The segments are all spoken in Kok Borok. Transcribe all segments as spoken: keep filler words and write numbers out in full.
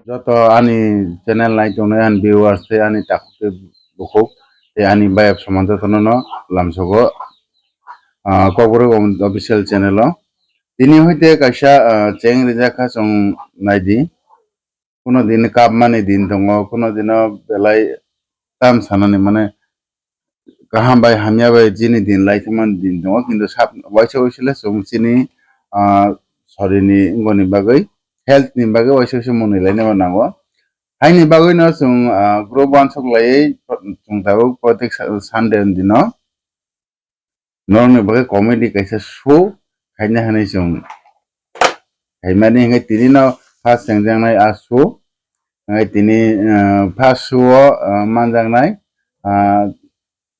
Joto ani channel nai tongnai ani viewers tei ani takhuk tei bukhuk tei ani bayap soman jotono no lamsogo, ah, Kokborok official channel o. Tini hoite kaisa, ah, cheng rijak kha chwng naidi. Kuno din kapmani din tongo, kuno dino belai tam sanani mane kaham bai hamya bai chini din lai thangmani din tongo, kintu sab waisa waisa le chwng chini, ah, sorini wngoni bagwi, health ni bagwi waisa waisa mwnwi lainai nango. Haini bagwino chwng, ah, group wansuk laiwi chwng tabuk protek sa-, Sunday ni dino norokni bagwi comedy kaisa show khaina hinwi chwng khaimani, hwnkhe tini no first chengjaknai a show, hwnkhe tini, ah, first show o, ah, manjaknai, ah,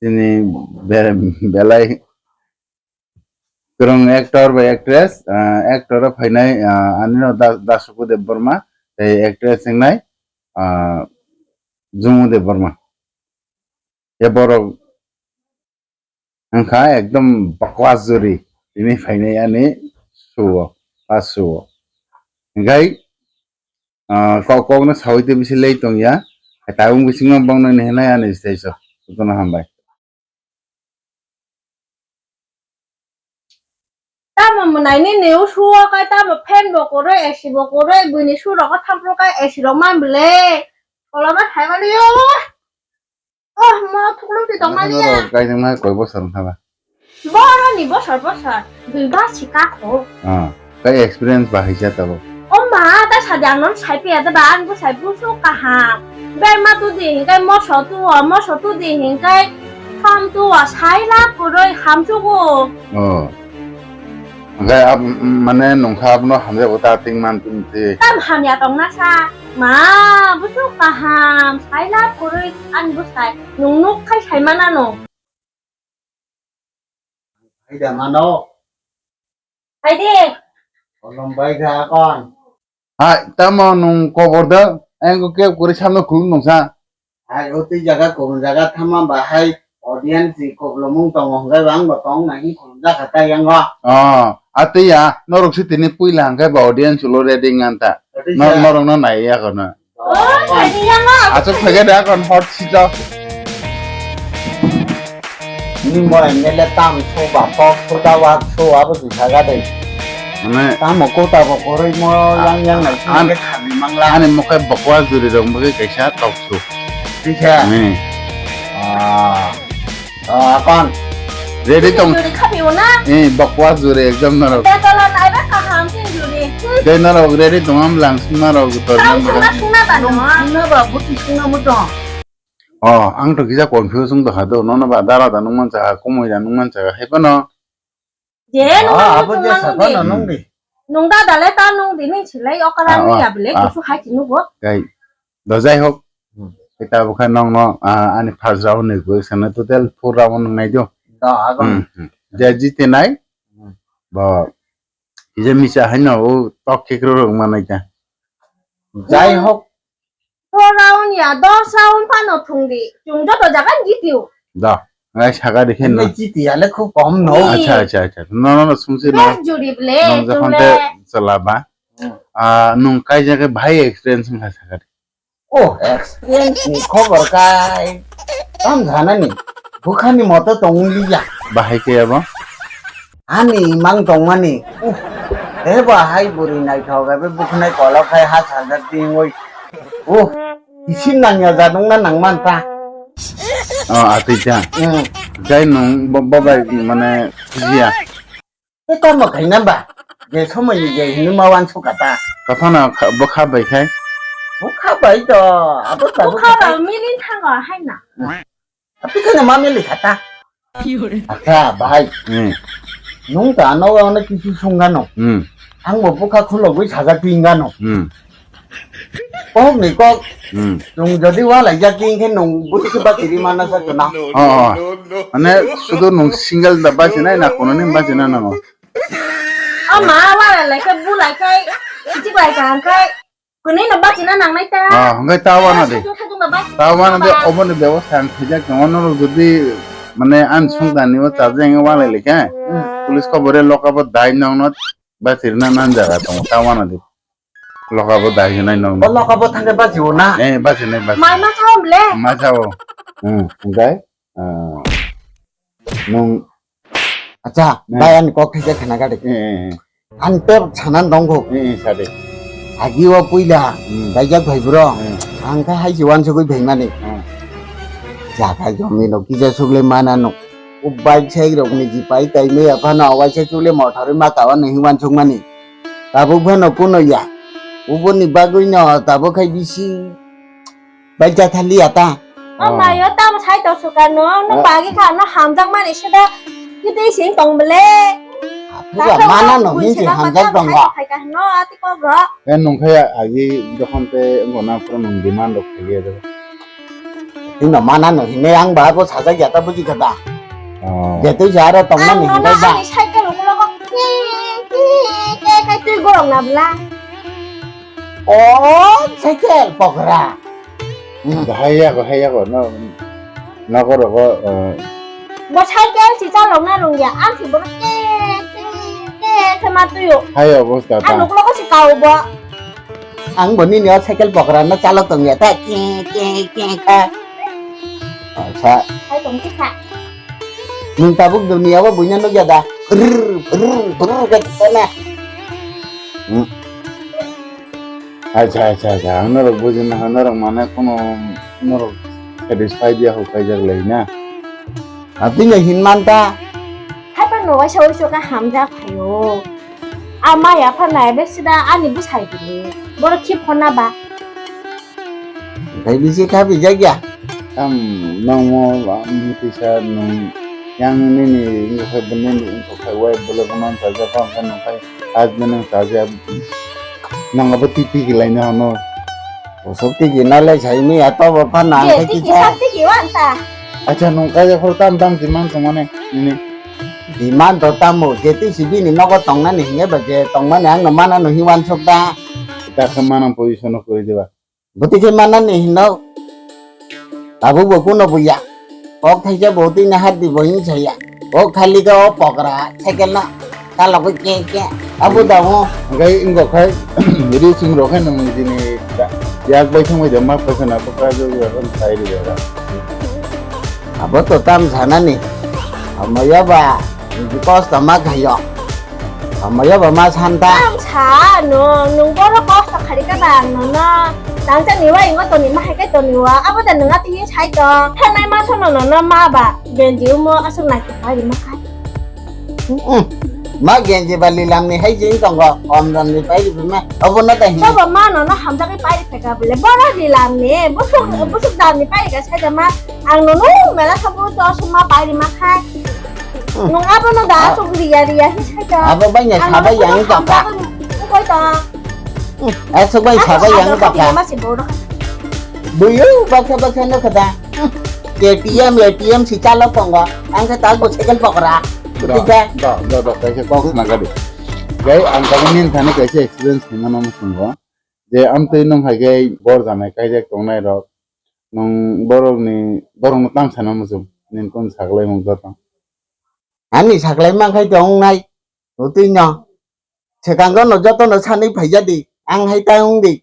chini be-, belai kwrwng actor bai actress, ah, actor o phainai, ah, ani no Da-, Dasuku Debbarma, tei actress wngnai, ah, Jumu Debbarma. E borok wngkha ekdom bakwas juri tini phainai ani show o, first show o. Hwnkhe, ah, kok, kokno sawi tei bisi lei tongya, tabuk bisingo bongno hinai ani stage o. Jotono hambai. Tamo mwnai nini usu o kai tamo fan bo kwrwi, A C bo kwrwi, buini su rok o thampro kai A C rok man bwle. Koloma thai mani o. Oh, mo thuklu ti tong mani ya. Kaijak na koi bosor wngkha ba? Boro ni bosor bosor. Dui ba si ka kho. Ah. Kai experience bahai khe tabuk. O ma, ta sadi ang non sai piya da ba, ang bo sai busu kaham. Bai ma tu di hinkai moso tu o, moso tu di hinkai thom tu o, sai la kwrwi hamsugo. Oh. Hingkai ab-, mane nungkha abono hamjak bo ta ting man tun ti. Tam hamya tong na sa. Ma, busu kaham, sai la kwrwi ang bo sai. Nung nuk khai sai mana no. Hai da mano. Hai de. Kolom bai kha akon. Hai, tamo nung kobor da, ang ko kep kori samno khulum nung sa. Hai, o twi jaga kubun jaga thama ba hai audience ni koplomung tongo hwnkhe bo ang bo tong nai khulum jakha tai yango. Oh, atwi ya, norok si tini puila hwnkhe bo audience ulo ready ngan ta. Atwi sa. Nor-, norok no nai ya kono. Oi, khaidi yango. Aswk phaikhe da kon hot sijak. Ni mo M L A tam so ba tok so da wak so abo jisa ga dei. Mane tamo kota bo koroi mo yang yang nai an-, sini khami mangla. Ani mokhe bokwa juri rong bagi kaisa tok so. Tisa. Ni. Ah. Ah, apan. Ready tong. Juri khapi o na? Eh, bakwa juri ekdom norok. Betola naiba kaham sin juri. Dei norok ready tong am lang sung norok tor. Tang sungna sungna ba no? Sungna ba, buti sungna muto. Oh, ang to kisa confuse wng tongkha do. Nono ba dara da nung mansa, kumui da nung mansa, hai phano. Je nung ah, abo je sapa no nung di. Nung da dale ta nung di ning silai okala nung ya bile kusu hai chinugo. Kai. Do jai hok. Hmm. Kita bukha nong no, ah, ani first round ni goi sana total four round nai do. Do agon. Hmm, hmm. Je jite nai. Hmm. Bo. Ije misa hai no o tok kekro rok manai ta. Jai hok. Four round ya, dos round phano thung di. Chwng joto jaga jitio. Da, ngai saga de khe no. Jiti ale khub kom no. Acha, acha, acha. No, no, no, sumsi no. Best juri ble, nong jokhon te chala ba. Hmm. Ah, nung kai jaga bhai experience wngkha saga de. Oh, experience ni khobor kai. Tam jana ni. Bukhani moto tong liya. Bahai khe abo? Ani mang tongmani. Uh, eba hai buri naithok, ebe bukhnai kolok khai ha sajak tingoi. Uh, isin nangya jadong na nangman ta. Oh, atwi ta. Hmm. Jai nung bo, bo bai mane jiya. E tamo khaina ba? Je somoi ni je hinwi ma wansuk kha ta. Kaphano kha, bo kha bai khai. Bo kha bai to, abo ta bo kha ba milin thango hai na. Api kheno ma mili khata. Acha, bahai. Hmm. Nung ta ano ano kisu sung gano. Hmm. Ang bo bukha khulogwi sajak ping gano. Hmm. Kok ni kok. Hmm. Nung jodi wa lai jak king khe nung buti khe ba kiri mana sa tuna. Oh, oh. Mane sudu nung single da ba sinai na kono ni ba sinai na ngo. O ma, wa lai lai khe bu lai khe, ijik lai kha hwn khe. Kwnwi no bachina nangnai ta. Ah, hwnkhe ta wana de. Satung satung no bachina. Ta wana de, oboni bebostha ang khaijak tongo, norok jodi mane ani sungkani o charjak wngwi walai lai khe, hmm, police khobor rw loka bo dai nokno bachirna nan jaga tongo, ta wana de. Loka bo dai hinai nong. O loka bo thangkhe bachio na. Eh, bachinai, bachinai. Mai ma sao ble? Ma sao. Hmm, hingkai? Ah, nung. Acha, hmm, bai ani kok thaisa khana gade. Eh, eh, eh. Ang tei sanan dongkho. Eh, eh, sade. Agi o puila, hmm, baijak bhai bro. Hmm. Ang khe hai si wansugui bhaimani. Hmm. Jaga jomi no kisa sugle mana no. O bike sai rok ni jipai tai me aphano waisa sugle motor ma kawa no hin wansukmani. Tabuk phano kuno ya. Uboni bagwi no tabuk khai bisi. Bai cha thali ata. O mayo tamo sai to suka no, no pagi kha no hamjak mani sida. Kiti sing tong bele. Aphuru mana no hin si hamjak tong ba. Khai ka no ati ko go. Eh, nung khai agi jokhon te ngo na pura nung demand rok khai ya. Hino mana no hine ang ba bo sajak ya ta buji kha da. Oh. Jetu jaro tong mani hine ba. Ang no ani cycle ulo go. Ke ke ke kai tui gorong na bla. O, cycle pokra. Hmm. Bahai ya, bahai ya ko, no, no ko ro ko, eh. Bo cycle si chalok na rung ya, ang si bo ke, ke, ke, ke ma tuyo. Hai obosta ta. Ang nuk loko si kau bo. Ang bo nini o cycle pokra no chalok tong ya ta, ke, ke, ke, ka. Acha. Hai tong si kha. Nwng tabuk dunia o buino nukya da? Brrr, brrr, brrr khe tongna. Hmm. Acha, acha, acha. Ang norok bujina, ang norok mane kono norok satisfy dia ho khaijak lai na. Abdina hinman ta. Haiphano waisa waisa khe hamjak phaio. A maya pha nai be sida ani bwsai bini. Borok khi phona ba. Khai bisi kha bijak ya. Tam nang mo mutisa nung yang nini nung khai bini nung khai wai bolo ko man saja pa kan nung khai husband nung saja nang abo tiki gilai na no. Bosok tiki na lai sai mi ato bo pha nang khai tiki kisa. Tiki wan ta. Acha nung khai khol tam tam ti man to mane nini. Demand to tamo, je twi si bini nogo tongnani hinge ba je tongmani ang no mana no hi wansuk da. Ta khe mana position no kori diba. Bwtwi khe manani hino. Tabuk bo kuno buya. Kok thaisa bo twi na hat di bo hin saya. O khali ga o pokra, cycle na. Kalo ko ke ke. Abo da mo. Gai ingo khai, ri sing ro khai nang ni dini. Yak bai thang bai da ma phaisa na pokra jo ya kan sai ri ya. Abo to tam sanani. Amaya ba. Kosto ma khayo. Amaya ba ma santa. Ang sa no, nung boro kosto khari ka bang no no. Tang cha niwa ingo toni ma hai kai toni wa. Abo da nung ati sai to. Thanai ma sono no no ma ba. Genji umo asuk nai ki pai ma khai. Mm-mm. Ma genji ba lilam ni hai jing tongo. Om ram ni pai ri ma. Abo na ta hi. Abo ma no no hamjak pai ri pheka bole. Boro lilam ni. Busuk busuk dam ni pai ga sai da ma. Ang no no mela sabu to suma pai ri ma khai. Nung abo no da asuk riya riya hi sai ta. Abo bai nya sabai yang ta ka. Koi ta. Asuk bai sabai yang ta ka. Buyu baksa baksa no kata. K T M, A T M si chalo tongo. Ang khe tal bo second pokra. Tika. Da da da kaisa kok na gadi. Gai ang kami nin thani kaisa experience khimano musungo. Je amtwi nung hai gai bor janai kaijak tongnai rok. Nung borok ni borok no tam sana muchung. Nin kon saklai mung joto. Ani saklai mang khai tong nai. Utwi no. Sekango no joto no sanwi phaija di. Ang hai ta wng di.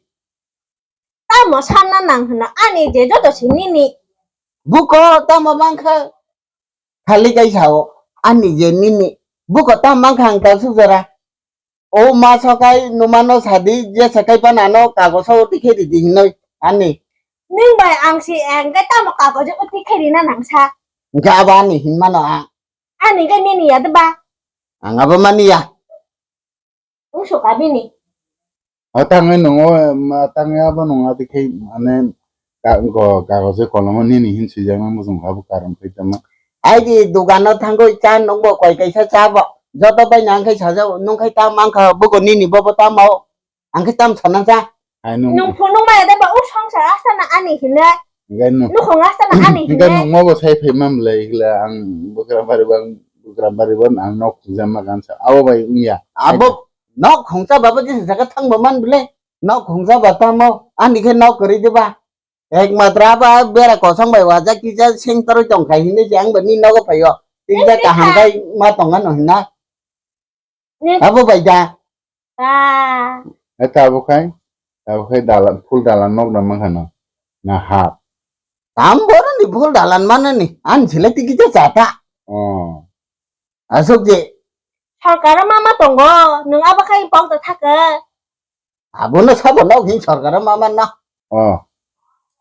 Tamo sanna nang hwno ani je joto se nini. Buko tamo mang kha. Khali kai sao. Ani je nini. Buko tam mang kha ang ta sujara. O ma sokai numano sadi je sakai panano kagoso uti khe ridi hinoi ani. Ning bai ang si engke tamo kagojo uti khe rina nangsa. Hingke abo ani hinmano ang. Ani ke nini ya deba. Ang abo mani ya. Ung suka bini. O tangwi nungo ma tangwi abo nungo ati khe mane ka go kagojo kolomo nini hin swijak nang bujung abo karon khe tamo. Ai di dugano thangwi cha nungbo koi kaisa cha bo. Joto bai nang khai saja nung khai ta mang kha bugo nini bobo ta mao. Ang khe tam sana cha. Ai nung. Nung phunuk maya de ba u songsar asta na ani hine. Hingke nung. Nukhung asta na ani hine. Hingke nung mo bo sai phai mam le ikla ang bukra bari bang bukra bari bon ang nok khungsa ma gansa. Abo bai wngya. Abo nok khungsa baba jesa jaga thang bo man bile. Nok khungsa ba tamo ani khe nok kwrwi de ba. Ek matra ba bera kosong bai wajak kisa seng toroi tong khai hine je ang ba ni nogo phaio. Tinja kaham kai ma tongano hina. Abo bai da. Ah. Eta abo khai. Abo khe dalan, full dalan nok da mankha no. Na hap. Tam boroni full dalan manani. An select kisa chata. Oh. Asuk je. Sorkar ma ma tongo, nwng abo khai pok da thaka. Abono sabo nok hin sorkar ma ma na. Oh.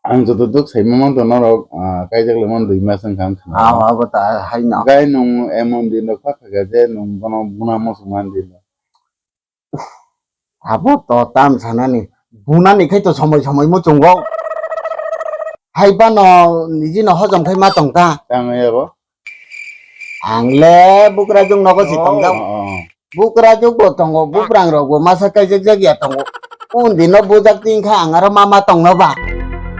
Ang joto duk sai mama to norok, ah, kaijak lemon dui mas wngkha ang khna. Ah, abo ta hai na. Gai nung emon din rok kha kha je nung bono buna muchung man din. Abo to tam sanani, bunani khai to somoi somoi muchungo. Hai bano niji no hojom khai ma tong ta. Tang ya bo. Ang le bukrajwk nogo si tongjak. Oh, oh. Bukrajwk bo tongo, buprang rok bo masa kaijak jak ya tongo. Undi no bujak tin kha ang aro mama tongno ba.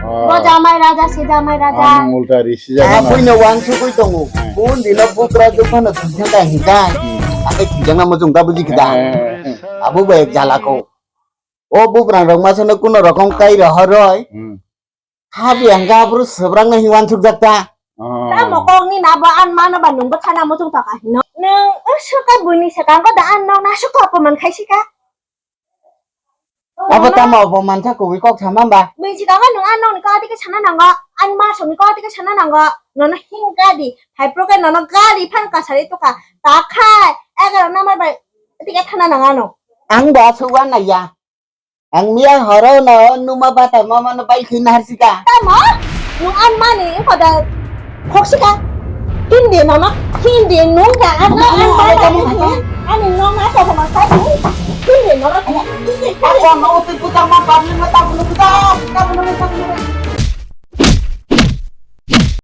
Oh. Bo jamai raja si jamai raja. Ang ulta ri si jak. Ah, buino wansugwi tongo. Hmm. Undi no bukrajwk phano thwikha ka hinka. Hmm. Akai thwijak na muchung ta buji khida. Hmm. Abo bai jala ko. O buprang rok masa no kuno rokom kai rohoroi. Hmm. Habi ang gabru sebrang na hiwan sukjak ta. Oh. Tamo kok ni na bo an mano ba nung bo thana mo chung taka hino. Nung usuka buni se kang ko da an nong na suka apo man khai sika. Abo tamo apo man sa kuwi kok sama ba. Buni sika ko nung an nong ni ko ati ke sana nang ko. An ma song ni ko ati ke sana nang ko. Nono hing gadi. Hai pro ke nono gadi phan ka sari to ka. Ta khai. Egaro namar bai. Ati ke thana nang ano. Ang ba suwan na ya. Ang miya horo no numa bata mama no bai khin har sika. Tamo? Nung an mani ko da khok sika. Hindi mama, hindi nung ka an an mata hindi. Ani nung ma ko ma sai hindi mama. Ako no uti puta ma pabli ma tabu no puta, tabu no puta.